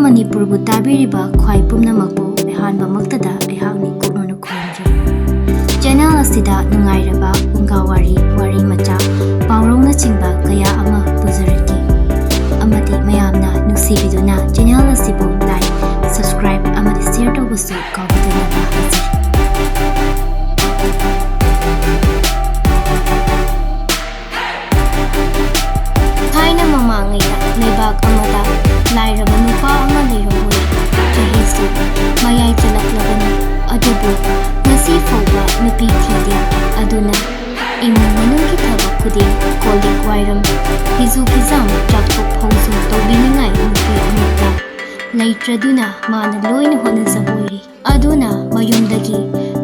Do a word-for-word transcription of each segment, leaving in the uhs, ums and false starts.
ꯃꯅꯤꯄꯨꯔꯕꯨ ꯇꯥꯕꯤꯔꯤꯕ ꯈ꯭ꯋꯥꯏ ꯄꯨꯝꯅꯃꯛꯄꯨ ꯑꯍꯥꯟꯕꯃꯛꯇꯗ ꯑꯩꯍꯥꯛꯅ ꯏꯀꯣꯛꯅꯅ ꯈꯨꯔꯨꯝꯖꯔꯤ꯫ ꯆꯦꯅꯦꯜ ꯑꯁꯤꯗ ꯅꯨꯡꯉꯥꯏꯔꯕ ꯐꯨꯡꯒꯥ ꯋꯥꯔꯤ, ꯋꯥꯔꯤ ꯃꯆꯥ, ꯄꯥꯎꯔꯧꯅꯆꯤꯡꯕ ꯀꯌꯥ ꯑꯃ ꯄꯨꯖꯔꯛꯈꯤ꯫ ꯑꯃꯗꯤ ꯃꯌꯥꯝꯅ ꯅꯨꯡꯁꯤꯕꯤꯗꯨꯅ ꯆꯦꯅꯦꯜ ꯑꯁꯤꯕꯨ like, subscribe ꯑꯃꯗꯤ share ꯇꯧꯕꯁꯨ ꯀꯥꯎꯕꯤꯗꯅꯕ ꯍꯥꯏꯖꯔꯤ꯫ ꯊꯥꯏꯅ ꯃꯃꯥꯡꯉꯩꯗ ꯂꯩꯕꯥꯛ ꯑꯃꯗ ꯂꯥꯏꯔꯕ ꯅꯨꯄꯥ ꯑꯃ ꯂꯩꯔꯝꯃꯤ꯫ ꯆꯍꯤꯁꯨ ꯃꯌꯥꯏ ꯆꯜꯂꯛꯂꯕꯅꯤ, ꯑꯗꯨꯕꯨ ꯉꯁꯤ ꯐꯥꯎꯕ ꯅꯨꯄꯤ ꯊꯤꯗꯦ꯫ ꯑꯗꯨꯅ ꯏꯃꯨꯡ ꯃꯅꯨꯡꯒꯤ ꯊꯕꯛ ꯈꯨꯗꯤꯡ, ꯀꯣꯜ ꯂꯤꯛ ꯋꯥꯏꯔꯝ, ꯐꯤꯖꯨ ꯐꯤꯖꯥꯝ, ꯆꯥꯛꯊꯣꯛ ꯐꯧꯖꯨ ꯇꯧꯕꯤꯅꯤꯡꯉꯥꯏ ꯅꯨꯄꯤ ꯑꯃꯠꯇ ꯂꯩꯇ꯭ꯔꯗꯨꯅ ꯃꯥꯅ ꯂꯣꯏꯅ ꯍꯣꯠꯅꯖꯕ ꯑꯣꯏꯔꯤ꯫ ꯑꯗꯨꯅ ꯃꯌꯨꯝꯗꯒꯤ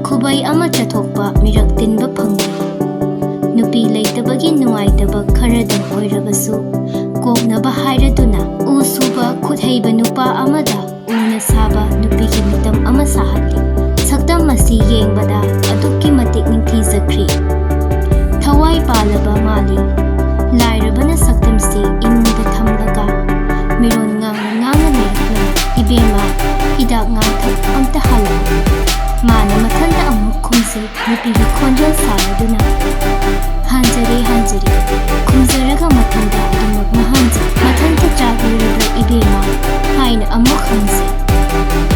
ꯈꯨꯕꯩ ꯑꯃ ꯆꯠꯊꯣꯛꯄ ꯃꯤꯔꯛ ꯇꯤꯟꯕ ꯐꯪꯗꯦ꯫ ꯅꯨꯄꯤ ꯂꯩꯇꯕꯒꯤ ꯅꯨꯡꯉꯥꯏꯇꯕ ꯈꯔꯗꯪ ꯑꯣꯏꯔꯕꯁꯨ ꯀꯣꯛꯅꯕ ꯍꯥꯏꯔꯗꯨꯅ ꯎ ꯁꯨꯕ ꯈꯨꯠ ꯍꯩꯕ ꯅꯨꯄꯥ ꯑꯃꯗ ꯎꯅ ꯁꯥꯕ ꯅꯨꯄꯤꯒꯤ ꯃꯤꯇꯝ ꯑꯃ ꯁꯥꯍꯜꯂꯤ꯫ ꯁꯛꯇꯝ ꯑꯁꯤ ꯌꯦꯡꯕꯗ ꯑꯗꯨꯛꯀꯤ ꯃꯇꯤꯛ ꯅꯤꯡꯊꯤꯖꯈ꯭ꯔꯤ꯫ ꯊꯋꯥꯏ ꯄꯥꯜꯂꯕ ꯃꯥꯜꯂꯤ꯫ ꯂꯥꯏꯔꯕꯅ ꯁꯛꯇꯝꯁꯤ ꯏꯃꯨꯡꯗ ꯊꯝꯂꯒ ꯃꯤꯔꯣꯟ ꯉꯥꯡꯅ ꯉꯥꯡꯅ ꯂꯩꯔꯛꯂꯝꯃꯤ꯫ "ꯏꯕꯦꯝꯃ, ꯍꯤꯗꯥꯛ ꯉꯥꯡꯊꯛ ꯑꯝꯇ ꯍꯥꯜꯂꯛꯎ꯫" ꯃꯥꯅ ꯃꯊꯟꯇ ꯑꯃꯨꯛ ꯈꯨꯝꯖꯩ꯫ ꯅꯨꯄꯤꯒꯤ ꯈꯣꯟꯖꯦꯜ ꯁꯥꯔꯗꯨꯅ, "ꯍꯥꯟꯖꯔꯦ, ꯍꯥꯟꯖꯔꯦ꯫" ꯈꯨꯝꯖꯔꯒ ꯃꯊꯟꯇ ꯑꯗꯨꯃꯛ ꯃꯍꯥꯟꯖꯩ꯫ "ꯃꯊꯟꯇ ꯆꯥꯛ ꯂꯣꯏꯔꯕ꯭ꯔꯥ ꯏꯕꯦꯝꯃ?" ꯍꯥꯏꯅ ꯑꯃꯨꯛ ꯍꯪꯖꯩ꯫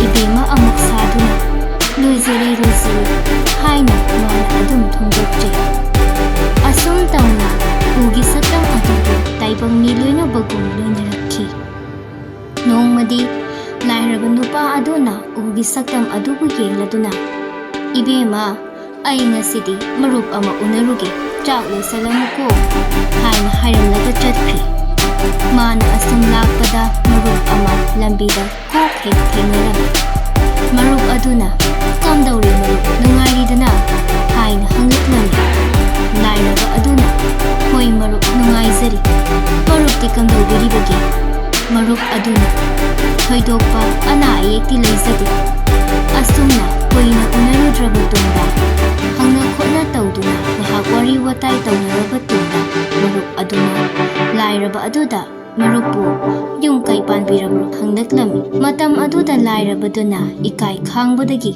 ꯏꯕꯦꯝꯃ ꯑꯃꯨꯛ ꯁꯥꯗꯨꯅ, "ꯂꯣꯏꯖꯔꯦ, ꯂꯣꯏꯖꯔꯦ" ꯍꯥꯏꯅ ꯃꯥꯅ ꯑꯗꯨꯝ ꯊꯣꯡꯗꯣꯛꯆꯩ꯫ ꯑꯁꯨꯝ ꯇꯧꯅ ꯎꯒꯤ ꯁꯛꯇꯝ ꯑꯗꯨꯕꯨ ꯇꯥꯏꯕꯪ ꯃꯤ ꯂꯣꯏꯅꯕꯒꯨꯝ ꯂꯣꯏꯅꯔꯛꯈꯤ꯫ ꯅꯣꯡꯃꯗꯤ ꯂꯥꯏꯔꯕ ꯅꯨꯄꯥ ꯑꯗꯨꯅ ꯎꯒꯤ ꯁꯛꯇꯝ ꯑꯗꯨꯕꯨ ꯌꯦꯡꯂꯗꯨꯅ, "ꯏꯕꯦꯝꯃ, ꯑꯩ ꯉꯁꯤꯗꯤ ꯃꯔꯨꯞ ꯑꯃ ꯎꯅꯔꯨꯒꯦ, ꯆꯥꯛ ꯂꯣꯏꯁꯜꯂꯝꯃꯨꯀꯣ" ꯍꯥꯏꯅ ꯍꯥꯏꯔꯝꯂꯒ ꯆꯠꯈ꯭ꯔꯤ꯫ ꯃꯥꯅ ꯑꯁꯨꯝ ꯂꯥꯛꯄꯗ ꯃꯔꯨꯞ ꯑꯃ ꯂꯝꯕꯤꯗ ꯀꯣꯛ ꯍꯦꯛ ꯊꯦꯡꯅꯔꯝꯃꯤ꯫ ꯃꯔꯨꯞ ꯑꯗꯨꯅ, "ꯀꯝꯗꯧꯔꯤ ꯃꯔꯨꯞ, ꯅꯨꯡꯉꯥꯏꯔꯤꯗꯅ?" ꯍꯥꯏꯅ ꯍꯪꯂꯛꯂꯝꯃꯤ꯫ ꯂꯥꯏꯔꯕ ꯑꯗꯨꯅ, "ꯍꯣꯏ ꯃꯔꯨꯞ, ꯅꯨꯡꯉꯥꯏꯖꯔꯤ꯫ ꯃꯔꯨꯞꯇꯤ ꯀꯝꯗꯧꯕꯤꯔꯤꯕꯒꯦ?" ꯃꯔꯨꯞ ꯑꯗꯨꯅ, "ꯊꯣꯏꯗꯣꯛꯄ ꯑꯅꯥ ꯑꯌꯦꯛꯇꯤ ꯂꯩꯖꯗꯦ꯫ ꯑꯁꯨꯝꯅ ꯀꯨꯏꯅ ꯎꯅꯔꯨꯗ꯭ꯔꯕ ꯇꯨꯡꯗ ꯍꯪꯅ ꯈꯣꯠꯅ ꯇꯧꯗꯨꯅ ꯉꯥꯏꯍꯥꯛ ꯋꯥꯔꯤ ꯋꯥꯇꯥꯏ ꯇꯧꯅꯔꯕ ꯇꯨꯡꯗ ꯃꯔꯨꯞ ꯑꯗꯨꯅ ꯂꯥꯏꯔꯕ ꯑꯗꯨꯗ ꯃꯔꯨꯞꯄꯨ ꯌꯨꯝ ꯀꯩ ꯄꯥꯟꯕꯤꯔꯕ꯭ꯔꯣ ꯍꯪꯂꯛꯂꯝꯃꯤ꯫ ꯃꯇꯝ ꯑꯗꯨꯗ ꯂꯥꯏꯔꯕꯗꯨꯅ ꯏꯀꯥꯏ ꯈꯥꯡꯕꯗꯒꯤ,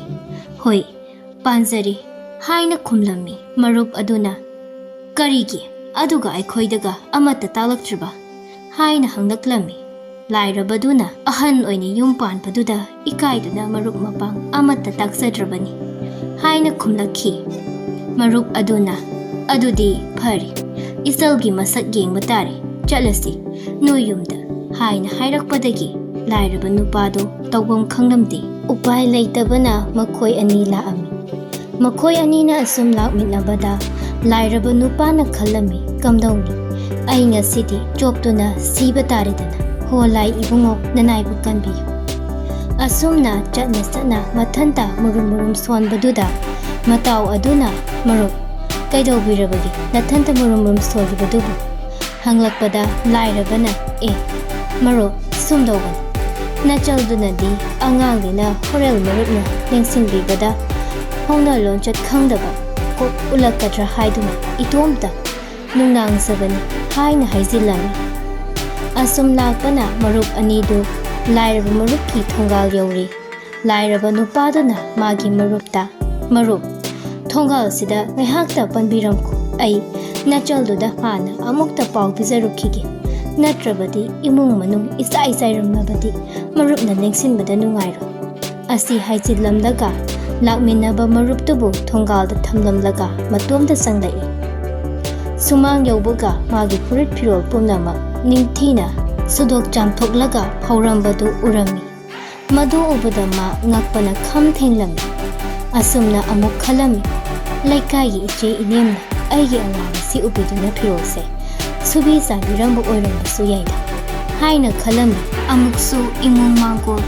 "ꯍꯣꯏ, ꯄꯥꯟꯖꯔꯤ" ꯍꯥꯏꯅ ꯈꯨꯝꯂꯝꯃꯤ꯫ ꯃꯔꯨꯞ ꯑꯗꯨꯅ, "ꯀꯔꯤꯒꯤ? ꯑꯗꯨꯒ ꯑꯩꯈꯣꯏꯗꯒ ꯑꯃꯠꯇ ꯇꯥꯛꯂꯛꯇ꯭ꯔꯤꯕ?" ꯍꯥꯏꯅ ꯍꯪꯂꯛꯂꯝꯃꯤ꯫ ꯂꯥꯏꯔꯕꯗꯨꯅ ꯑꯍꯟ ꯑꯣꯏꯅ ꯌꯨꯝ ꯄꯥꯟꯕꯗꯨꯗ ꯏꯀꯥꯏꯗꯨꯅ ꯃꯔꯨꯞ ꯃꯄꯥꯡ ꯑꯃꯠꯇ ꯇꯥꯛꯆꯗ꯭ꯔꯕꯅꯤ ꯍꯥꯏꯅ ꯈꯨꯝꯂꯛꯈꯤ꯫ ꯃꯔꯨꯞ ꯑꯗꯨꯅ, "ꯑꯗꯨꯗꯤ ꯐꯔꯦ, ꯏꯆꯜꯒꯤ ꯃꯁꯛ ꯌꯦꯡꯕ ꯇꯥꯔꯦ, ꯆꯠꯂꯁꯤ, ꯅꯣꯏ ꯌꯨꯝꯗ" ꯍꯥꯏꯅ ꯍꯥꯏꯔꯛꯄꯗꯒꯤ ꯂꯥꯏꯔꯕ ꯅꯨꯄꯥꯗꯨ ꯇꯧꯐꯝ ꯈꯪꯂꯝꯗꯦ꯫ ꯎꯄꯥꯏ ꯂꯩꯇꯕꯅ ꯃꯈꯣꯏ ꯑꯅꯤ ꯂꯥꯛꯑꯝꯃꯤ꯫ ꯃꯈꯣꯏ ꯑꯅꯤꯅ ꯑꯁꯨꯝ ꯂꯥꯛꯃꯤꯟꯅꯕꯗ ꯂꯥꯏꯔꯕ ꯅꯨꯄꯥꯅ ꯈꯜꯂꯝꯃꯤ, "ꯀꯝꯗꯧꯅꯤ? ꯑꯩ ꯉꯁꯤꯗꯤ ꯆꯣꯞꯇꯨꯅ ꯁꯤꯕ ꯇꯥꯔꯦꯗꯅ꯫ ꯍꯣ ꯂꯥꯏ ꯏꯕꯨꯡꯉꯣ, ꯅꯅꯥꯏꯕ ꯀꯟꯕꯤꯌꯨ"꯫ ꯑꯁꯨꯝꯅ ꯆꯠꯅ ꯆꯠꯅ ꯃꯊꯟꯇ ꯃꯨꯔꯨꯝ ꯃꯨꯔꯨꯝ ꯁꯣꯟꯕꯗꯨꯗ ꯃꯇꯥꯎ ꯑꯗꯨꯅ, "ꯃꯔꯨꯞ, ꯀꯩꯗꯧꯕꯤꯔꯕꯒꯦ ꯅꯊꯟꯇ ꯃꯨꯔꯨꯝ ꯃꯨꯔꯨꯝ ꯁꯣꯜꯂꯤꯕꯗꯨꯕꯨ?" ꯍꯪꯂꯛꯄꯗ ꯂꯥꯏꯔꯕꯅ, "ꯑꯦ ꯃꯔꯨꯞ, ꯁꯨꯝꯗꯧꯕꯅꯤ, ꯅꯆꯜꯗꯨꯅꯗꯤ ꯑꯉꯥꯡꯅꯤꯅ ꯍꯣꯔꯦꯜ ꯃꯔꯨꯞꯅ ꯂꯦꯡꯁꯤꯟꯕꯤꯕꯗ ꯍꯧꯅ ꯂꯣꯟꯆꯠ ꯈꯪꯗꯕ ꯀꯣꯛ ꯎꯠꯂꯛꯀꯗ꯭ꯔꯥ ꯍꯥꯏꯗꯨꯅ ꯏꯇꯣꯝꯇ ꯅꯨꯡꯅꯥꯡꯖꯕꯅꯤ" ꯍꯥꯏꯅ ꯍꯥꯏꯖꯤꯜꯂꯝꯃꯤ꯫ ꯑꯁꯨꯝ ꯂꯥꯛꯄꯅ ꯃꯔꯨꯞ ꯑꯅꯤꯗꯨ ꯂꯥꯏꯔꯕ ꯃꯔꯨꯞꯀꯤ ꯊꯣꯡꯒꯥꯜ ꯌꯧꯔꯤ꯫ ꯂꯥꯏꯔꯕ ꯅꯨꯄꯥꯗꯨꯅ ꯃꯥꯒꯤ ꯃꯔꯨꯞꯇ, "ꯃꯔꯨꯞ, ꯊꯣꯡꯒꯥꯜꯁꯤꯗ ꯉꯥꯏꯍꯥꯛꯇ ꯄꯟꯕꯤꯔꯝꯈꯣ, ꯑꯩ ꯅꯆꯜꯗꯨꯗ ꯍꯥꯟꯅ ꯑꯃꯨꯛꯇ ꯄꯥꯎ ꯄꯤꯖꯔꯨꯈꯤꯒꯦ, ꯅꯠꯇ꯭ꯔꯕꯗꯤ ꯏꯃꯨꯡ ꯃꯅꯨꯡ ꯏꯆꯥꯏ ꯆꯥꯏꯔꯝꯂꯕꯗꯤ ꯃꯔꯨꯞꯅ ꯂꯦꯡꯁꯤꯟꯕꯗ ꯅꯨꯡꯉꯥꯏꯔꯣꯏ"꯫ ꯑꯁꯤ ꯍꯥꯏꯖꯤꯜꯂꯝꯂꯒ ꯂꯥꯛꯃꯤꯟꯅꯕ ꯃꯔꯨꯞꯇꯨꯕꯨ ꯊꯣꯡꯒꯥꯜꯗ ꯊꯝꯂꯝꯂꯒ ꯃꯇꯣꯝꯇ ꯆꯪꯂꯛꯏ꯫ ꯁꯨꯃꯥꯡ ꯌꯧꯕꯒ ꯃꯥꯒꯤ ꯐꯨꯔꯤꯠ ꯐꯤꯔꯣꯜ ꯄꯨꯝꯅꯃꯛ ꯅꯤꯡꯊꯤꯅ ꯁꯨꯗꯣꯛ ꯆꯥꯝꯊꯣꯛꯂꯒ ꯐꯧꯔꯝꯕꯗꯨ ꯎꯔꯝꯃꯤ꯫ ꯃꯗꯨ ꯎꯕꯗ ꯃꯥ ꯉꯛꯄꯅ ꯈꯝ ꯊꯦꯡꯂꯝꯃꯤ꯫ ꯑꯁꯨꯝꯅ ꯑꯃꯨꯛ ꯈꯜꯂꯝꯃꯤ, "ꯂꯩꯀꯥꯏꯒꯤ ꯏꯆꯦ ꯏꯅꯦꯝꯅ ꯑꯩꯒꯤ ꯑꯋꯥꯕꯁꯤ ꯎꯕꯤꯗꯨꯅ ꯐꯤꯔꯣꯜꯁꯦ ꯁꯨꯕꯤ ꯆꯥꯕꯤꯔꯝꯕ ꯑꯣꯏꯔꯝꯕꯁꯨ ꯌꯥꯏꯗ" ꯍꯥꯏꯅ ꯈꯜꯂꯝꯃꯤ꯫ ꯑꯃꯨꯛꯁꯨ ꯏꯃꯨꯡ ꯃꯥꯡꯒꯣꯜ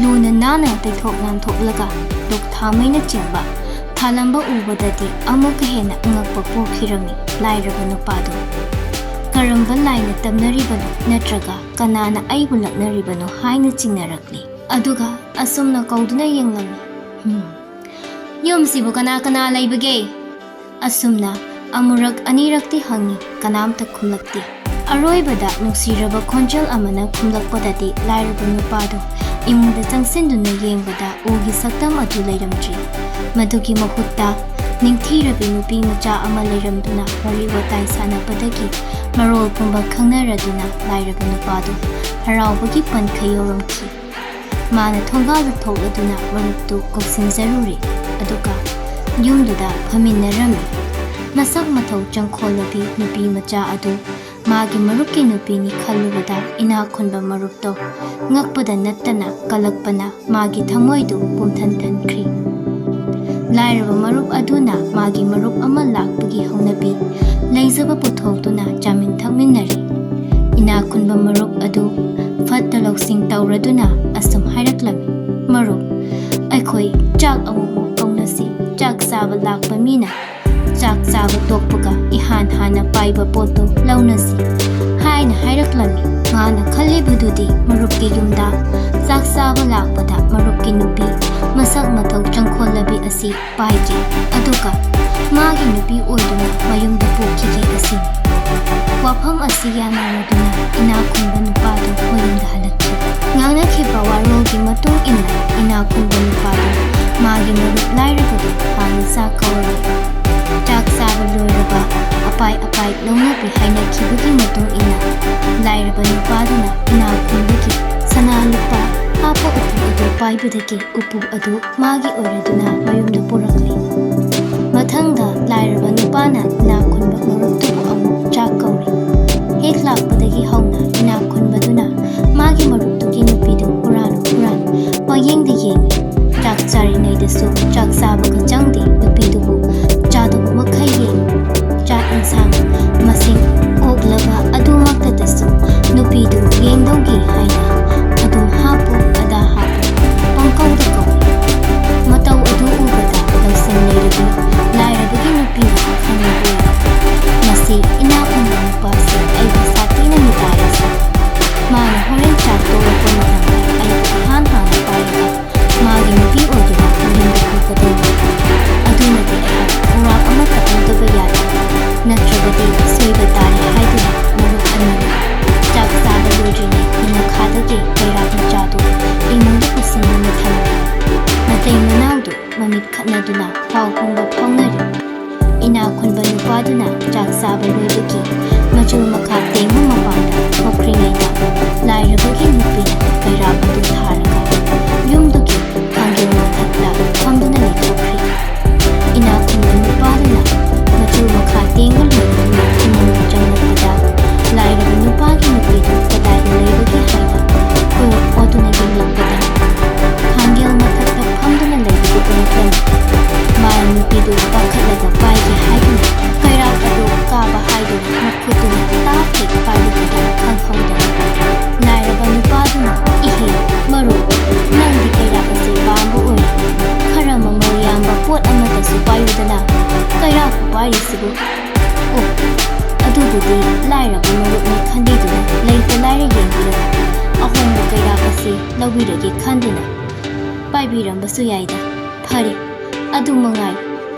ꯂꯨꯅ ꯅꯥꯟꯅ ꯇꯩꯊꯣꯛ ꯅꯥꯟꯊꯣꯛꯂꯒ ꯗꯨꯛ ꯊꯥꯎꯃꯩꯅꯆꯤꯡꯕ ꯊꯥꯜꯂꯝꯕ ꯎꯕꯗꯗꯤ ꯑꯃꯨꯛꯀ ꯍꯦꯟꯅ ꯑꯉꯛꯄ ꯄꯣꯛꯈꯤꯔꯝꯃꯤ꯫ ꯂꯥꯏꯔꯕ ꯅꯨꯄꯥꯗꯨ ꯀꯔꯝꯕ ꯂꯥꯏꯅ ꯇꯝꯅꯔꯤꯕꯅꯣ, ꯅꯠꯇ꯭ꯔꯒ ꯀꯅꯥꯅ ꯑꯩꯕꯨ ꯂꯛꯅꯔꯤꯕꯅꯣ ꯍꯥꯏꯅ ꯆꯤꯡꯅꯔꯛꯂꯤ꯫ ꯑꯗꯨꯒ ꯑꯁꯨꯝꯅ ꯀꯧꯗꯨꯅ ꯌꯦꯡꯂꯝꯃꯤ꯫ "ꯍꯨꯝ, ꯌꯨꯝꯁꯤꯕꯨ ꯀꯅꯥ ꯀꯅꯥ ꯂꯩꯕꯒꯦ?" ꯑꯁꯨꯝꯅ ꯑꯃꯨꯔꯛ ꯑꯅꯤꯔꯛꯇꯤ ꯍꯪꯉꯤ, ꯀꯅꯥꯝꯇ ꯈꯨꯝꯂꯛꯇꯦ꯫ ꯑꯔꯣꯏꯕꯗ ꯅꯨꯡꯁꯤꯔꯕ ꯈꯣꯟꯖꯦꯜ ꯑꯃꯅ ꯈꯨꯝꯂꯛꯄꯗꯗꯤ ꯂꯥꯏꯔꯕ ꯅꯨꯄꯥꯗꯨ ꯏꯃꯨꯡꯗ ꯆꯪꯁꯤꯟꯗꯨꯅ ꯌꯦꯡꯕꯗ ꯎꯒꯤ ꯁꯛꯇꯝ ꯑꯗꯨ ꯂꯩꯔꯝꯗ꯭ꯔꯤ꯫ ꯃꯗꯨꯒꯤ ꯃꯍꯨꯠꯇ ꯅꯤꯡꯊꯤꯔꯕꯤ ꯅꯨꯄꯤ ꯃꯆꯥ ꯑꯃ ꯂꯩꯔꯝꯗꯨꯅ ꯋꯥꯔꯤ ꯋꯥꯇꯥꯏ ꯁꯥꯟꯅꯕꯗꯒꯤ ꯃꯔꯣꯜ ꯄꯨꯝꯕ ꯈꯪꯅꯔꯗꯨꯅ ꯂꯥꯏꯔꯕ ꯅꯨꯄꯥꯗꯨ ꯍꯔꯥꯎꯕꯒꯤ ꯄꯟꯈꯩ ꯌꯧꯔꯝꯈꯤ꯫ ꯃꯥꯅ ꯊꯣꯡꯒꯥꯜꯗ ꯊꯣꯛꯂꯗꯨꯅ ꯃꯔꯨꯞꯇꯨ ꯀꯧꯁꯤꯟꯖꯔꯨꯔꯦ꯫ ꯑꯗꯨꯒ ꯌꯨꯝꯗꯨꯗ ꯐꯝꯃꯤꯟꯅꯔꯝꯃꯤ꯫ ꯃꯁꯛ ꯃꯊꯧ ꯆꯪꯈꯣꯜꯂꯕꯤ ꯅꯨꯄꯤ ꯃꯆꯥ ꯑꯗꯨ ꯃꯥꯒꯤ ꯃꯔꯨꯞꯀꯤ ꯅꯨꯄꯤꯅꯤ ꯈꯜꯂꯨꯕꯗ ꯏꯅꯥꯛ ꯈꯨꯟꯕ ꯃꯔꯨꯞꯇꯣ ꯉꯛꯄꯗ ꯅꯠꯇꯅ ꯀꯜꯂꯛꯄꯅ ꯃꯥꯒꯤ ꯊꯃꯣꯏꯗꯨ ꯄꯨꯝꯊꯟ ꯊꯟꯈ꯭ꯔꯤ꯫ ꯂꯥꯏꯔꯕ ꯃꯔꯨꯞ ꯑꯗꯨꯅ ꯃꯥꯒꯤ ꯃꯔꯨꯞ ꯑꯃ ꯂꯥꯛꯄꯒꯤ ꯍꯧꯅꯕꯤ ꯂꯩꯖꯕ ꯄꯨꯊꯣꯛꯇꯨꯅ ꯆꯥꯃꯤꯟ ꯊꯛꯃꯤꯟꯅꯔꯤ꯫ ꯏꯅꯥꯛ ꯈꯨꯟꯕ ꯃꯔꯨꯞ ꯑꯗꯨ ꯐꯠꯇ ꯂꯧꯁꯤꯡ ꯇꯧꯔꯗꯨꯅ ꯑꯁꯨꯝ ꯍꯥꯏꯔꯛꯂꯝꯃꯤ, "ꯃꯔꯨꯞ, ꯑꯩꯈꯣꯏ ꯆꯥꯛ ꯑꯃꯨꯛꯃꯨꯛ ꯀꯧꯅꯁꯤ꯫ ꯆꯥꯛ ꯆꯥꯕ ꯂꯥꯛꯄ ꯃꯤꯅ ꯆꯥꯛ ꯆꯥꯕ ꯇꯣꯛꯄꯒ ꯏꯍꯥꯟ ꯍꯥꯟꯅ ꯄꯥꯏꯕ ꯄꯣꯠꯇꯨ ꯂꯧꯅꯁꯤ" ꯍꯥꯏꯅ ꯍꯥꯏꯔꯛꯂꯝꯃꯤ꯫ ꯃꯥꯅ ꯈꯜꯂꯤꯕꯗꯨꯗꯤ ꯃꯔꯨꯞꯀꯤ ꯌꯨꯝꯗ ꯆꯥꯛ ꯆꯥꯕ ꯂꯥꯛꯄꯗ ꯃꯔꯨꯞꯀꯤ ꯅꯨꯄꯤ ꯃꯁꯛ ꯃꯊꯧ ꯆꯪꯈꯣꯜꯂꯕꯤ ꯑꯁꯤ ꯄꯥꯏꯗ꯭ꯔꯤ꯫ ꯑꯗꯨꯒ ꯃꯥꯒꯤ ꯅꯨꯄꯤ ꯑꯣꯏꯗꯨꯅ ꯃꯌꯨꯝꯗ ꯄꯨꯈꯤꯒꯦ ꯑꯁꯤꯅꯤ꯫ ꯋꯥꯐꯝ ꯑꯁꯤ ꯌꯥꯅꯔꯗꯨꯅ ꯏꯅꯥꯛ ꯈꯨꯟꯕ ꯅꯨꯄꯥꯗꯨ ꯃꯌꯨꯝꯗ ꯍꯜꯂꯛꯈꯤ꯫ ꯉꯥꯡꯅꯈꯤꯕ ꯋꯥꯔꯣꯜꯒꯤ ꯃꯇꯨꯡ ꯏꯟꯅ ꯏꯅꯥꯛ ꯈꯨꯟꯕ ꯅꯨꯄꯥꯗꯨ ꯃꯥꯒꯤ ꯃꯔꯨꯞ ꯂꯥꯏꯔꯕꯗꯨ ꯍꯥꯟꯅ ꯆꯥꯛ ꯀꯧꯔꯝꯃꯤ꯫ ꯆꯥꯛ ꯆꯥꯕ ꯂꯣꯏꯔꯕ ꯑꯄꯥꯏ ꯑꯄꯥꯏ ꯂꯧꯅꯕꯤ ꯍꯥꯏꯅꯈꯤꯕꯒꯤ ꯃꯇꯨꯡ ꯏꯟꯅ ꯂꯥꯏꯔꯕ ꯅꯨꯄꯥꯗꯨꯅ ꯏꯅꯥꯛ ꯈꯨꯟꯕꯒꯤ ꯁꯅꯥ ꯂꯨꯄꯥ ꯍꯥꯞꯄ ꯎꯄꯨ ꯑꯗꯨ ꯄꯥꯏꯕꯗꯒꯤ ꯎꯄꯨ ꯑꯗꯨ ꯃꯥꯒꯤ ꯑꯣꯏꯔꯗꯨꯅ ꯃꯌꯨꯝꯗ ꯄꯨꯔꯛꯂꯤ꯫ ꯃꯊꯪꯗ ꯂꯥꯏꯔꯕ ꯅꯨꯄꯥꯅ ꯏꯅꯥꯛ ꯈꯨꯟꯕ ꯃꯔꯨꯞꯇꯨꯕꯨ ꯑꯃꯨꯛ ꯆꯥꯛ ꯀꯧꯔꯤ꯫ ꯍꯦꯛ ꯂꯥꯛꯄꯗꯒꯤ ꯍꯧꯅ ꯏꯅꯥꯛ ꯈꯨꯟꯕꯗꯨꯅ ꯃꯥꯒꯤ ꯃꯔꯨꯞꯇꯨꯒꯤ ꯅꯨꯄꯤꯗꯨ ꯍꯨꯔꯥꯟ ꯍꯨꯔꯥꯟ ꯄꯪꯌꯦꯡꯗ ꯌꯦꯡꯉꯤ꯫ ꯆꯥꯛ ꯆꯥꯔꯤꯉꯩꯗꯁꯨ ꯆꯥꯛ ꯆꯥꯕꯒ ꯆꯪꯗꯦ꯫ ꯅꯨꯄꯤꯗꯨꯕꯨ ꯆꯥꯗꯧꯕ ꯃꯈꯩ ꯌꯦꯡꯉꯤ꯫ ꯆꯥꯛ ꯏꯟꯁꯥꯡ ꯃꯁꯤꯡ ꯑꯣꯛꯂꯕ ꯑꯗꯨꯃꯛꯇꯗꯁꯨ ꯅꯨꯄꯤꯗꯨ ꯌꯦꯡꯗꯧꯒꯤ ꯍꯥꯏꯅ ꯑꯗꯨꯝ ꯍꯥꯞꯄꯨ ꯑꯗꯥ ꯍꯥꯞꯄꯨ ꯄꯪꯀꯧꯗ ꯀꯧꯏ꯫ ꯃꯇꯧ ꯑꯗꯨ ꯎꯕꯗ ꯂꯧꯁꯤꯡ ꯂꯩꯔꯕꯤ ꯂꯥꯏꯔꯕꯒꯤ ꯅꯨꯄꯤꯅ ꯈꯪꯂꯕꯣꯏ, "ꯃꯁꯤ ꯏꯅꯥꯛ ꯈꯨꯟꯕ ꯅꯨꯄꯥꯁꯤ ꯑꯩꯕꯨ ꯁꯥꯊꯤꯅ ꯃꯤꯇꯥꯏꯔꯁꯤ꯫ ꯃꯥꯅ ꯍꯣꯔꯦꯟ ꯆꯥꯛ ꯇꯣꯛꯂꯛꯄ ꯃꯇꯝꯗ ꯑꯩꯕꯨ ꯏꯍꯥꯟ ꯍꯥꯟꯅ ꯄꯥꯏꯔꯒ ꯃꯥꯒꯤ ꯅꯨꯄꯤ ꯑꯣꯏꯗꯨꯅ ꯃꯌꯨꯝꯗ ꯄꯨꯒꯗꯧꯔꯤ꯫ ꯑꯗꯨꯅꯗꯤ ꯑꯩꯍꯥꯛ ꯈꯣꯡꯂꯥꯎ ꯑꯃ ꯇꯧꯍꯧꯗꯕ ꯌꯥꯗꯦ꯫ ꯅꯠꯇ꯭ꯔꯕꯗꯤ ꯁꯣꯏꯕ ꯇꯥꯔꯦ" ꯍꯥꯏꯗꯨꯅ ꯃꯔꯨꯞ ꯄꯥꯎ ꯄꯨꯝꯕ ꯐꯥꯎꯅꯔꯤ꯫ ꯏꯅꯥꯛ ꯈꯨꯟꯕ ꯅꯨꯄꯥꯗꯨꯅ ꯆꯥꯛ ꯆꯥꯕ ꯂꯣꯏꯕꯒꯤ ꯃꯆꯨ ꯃꯈꯥ ꯇꯦꯡꯕ ꯃꯄꯥꯟꯗ ꯊꯣꯛꯈ꯭ꯔꯤꯉꯩꯗ, ꯂꯥꯏꯔꯕꯒꯤ ꯅꯨꯄꯤꯅ ꯀꯩꯔꯥꯛ ꯑꯗꯨ ꯊꯥꯔꯒ ꯌꯨꯝꯗꯨꯒꯤ ꯀꯥꯡꯒꯤꯜ ꯃꯊꯛꯇ ꯐꯝꯗꯨꯅ ꯂꯩꯊꯣꯛꯈ꯭ꯔꯤ꯫ ꯏꯅꯥꯛ ꯈꯨꯟꯕ ꯅꯨꯄꯥꯗꯨꯅ ꯃꯆꯨ ꯃꯈꯥ ꯇꯦꯡꯕ ꯂꯣꯏꯕꯗꯨꯅ ꯏꯃꯨꯡꯗ ꯆꯪꯂꯛꯄꯗ, ꯂꯥꯏꯔꯕ ꯅꯨꯄꯥꯒꯤ ꯅꯨꯄꯤꯗꯨ ꯀꯗꯥꯏꯗ ꯂꯩꯕꯒꯦ ꯍꯥꯏꯅ ꯀꯣꯏꯔꯣꯛ ꯑꯣꯗꯨꯅ ꯌꯦꯡꯂꯛꯄꯗ, ꯀꯥꯡꯒꯤꯜ ꯃꯊꯛꯇ ꯐꯝꯗꯨꯅ ꯂꯩꯕꯗꯨ ꯎꯔꯛꯂꯝꯃꯤ꯫ ꯃꯥꯅ ꯅꯨꯄꯤꯗꯨ ꯄꯥꯈꯠꯂꯒ ꯄꯥꯏꯒꯦ ꯍꯥꯏꯗꯨꯅ ꯀꯩꯔꯥꯛ ꯑꯗꯨ ꯀꯥꯕ ꯍꯥꯏꯗꯨꯅ ꯃꯈꯨꯠꯇꯨꯅ ꯇꯥꯞ ꯍꯦꯛ ꯄꯥꯏꯔꯨꯕꯗ ꯈꯪꯍꯧꯗꯅ ꯂꯥꯏꯔꯕ ꯅꯨꯄꯥꯗꯨꯅ, "ꯏꯍꯦ, ꯃꯔꯨꯞ, ꯅꯪꯗꯤ ꯀꯩꯔꯥꯛ ꯑꯁꯤ ꯄꯥꯝꯕ ꯑꯣꯏꯔꯦ꯫ ꯈꯔ ꯃꯃꯜ ꯌꯥꯝꯕ ꯄꯣꯠ ꯑꯃꯗꯁꯨ ꯄꯥꯏꯌꯨꯗꯅ, ꯀꯩꯔꯥꯛꯄꯨ ꯄꯥꯏꯔꯤꯁꯤꯕꯨ?" "ꯑꯣ, ꯑꯗꯨꯕꯨꯗꯤ ꯂꯥꯏꯔꯕ ꯃꯔꯨꯞꯅꯤ ꯈꯟꯕꯤꯗꯨꯅ ꯂꯩꯇ ꯂꯥꯏꯔ ꯌꯦꯡꯕꯤꯔꯒ ꯑꯍꯣꯡꯕ ꯀꯩꯔꯥꯛ ꯑꯁꯤ ꯂꯧꯕꯤꯔꯒꯦ ꯈꯟꯗꯨꯅ ꯄꯥꯏꯕꯤꯔꯝꯕꯁꯨ ꯌꯥꯏꯗ꯫ ꯐꯔꯦ, ꯑꯗꯨ ꯃꯉꯥꯏ,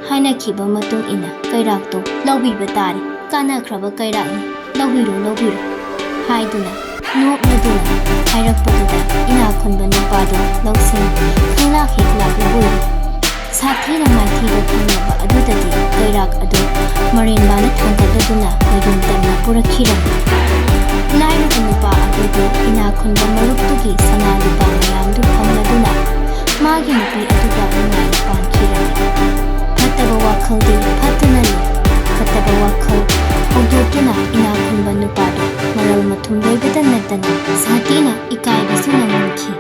ꯍꯥꯏꯅꯈꯤꯕ ꯃꯇꯨꯡ ꯏꯟꯅ ꯀꯩꯔꯥꯛꯇꯣ ꯂꯧꯕꯤꯕ ꯇꯥꯔꯦ꯫ ꯀꯥꯟꯅꯈ꯭ꯔꯕ ꯀꯩꯔꯥꯛꯅꯤ, ꯂꯧꯕꯤꯔꯣ, ꯂꯧꯕꯤꯔꯣ" ꯍꯥꯏꯗꯨꯅ ꯅꯣꯛꯂꯗꯨꯅ ꯍꯥꯏꯔꯛꯄꯗꯨꯗ ꯏꯅꯥꯛ ꯈꯨꯟꯕ ꯅꯨꯄꯥꯗꯨ ꯂꯧꯁꯤꯡ ꯈꯪꯂꯥꯛ ꯍꯦꯛ ꯂꯥꯛꯂꯕꯣꯏꯔꯦ꯫ ꯁꯥꯊꯤꯅ ꯃꯥꯏꯊꯤꯕ ꯐꯪꯂꯕ ꯑꯗꯨꯗꯗꯤ ꯀꯩꯔꯥꯛ ꯑꯗꯨ ꯃꯔꯦꯟꯕꯥꯅ ꯊꯥꯡꯒꯠꯂꯗꯨꯅ ꯃꯌꯨꯝ ꯇꯝꯅ ꯄꯨꯔꯛꯈꯤꯔꯝꯃꯤ꯫ ꯂꯥꯏꯔꯕ ꯅꯨꯄꯥ ꯑꯗꯨꯗꯤ ꯏꯅꯥꯛ ꯈꯨꯟꯕ ꯃꯔꯨꯞꯇꯨꯒꯤ ꯁꯅꯥ ꯂꯨꯄꯥ ꯃꯌꯥꯝꯗꯨ ꯐꯪꯂꯗꯨꯅ ꯃꯥꯒꯤ ꯅꯨꯄꯤ ꯑꯗꯨꯒ ꯅꯨꯡꯉꯥꯏꯅ ꯄꯥꯟꯈꯤꯔꯝꯃꯤ꯫ ꯐꯠꯇꯕ ꯋꯥꯈꯜꯗꯤ ꯐꯠꯇꯅ ꯂꯩ꯫ ꯐꯠꯇꯕ ꯋꯥꯈꯜ ꯍꯧꯗꯣꯛꯇꯨꯅ ꯏꯅꯥꯛ ꯈꯨꯟꯕ ꯅꯨꯄꯥꯗꯨ ꯃꯔꯜ ꯃꯊꯨꯝ ꯂꯣꯏꯕꯇ ꯅꯠꯇꯅ ꯁꯥꯊꯤꯅ ꯏꯀꯥꯏꯕꯁꯨ ꯅꯪꯍꯟꯈꯤ꯫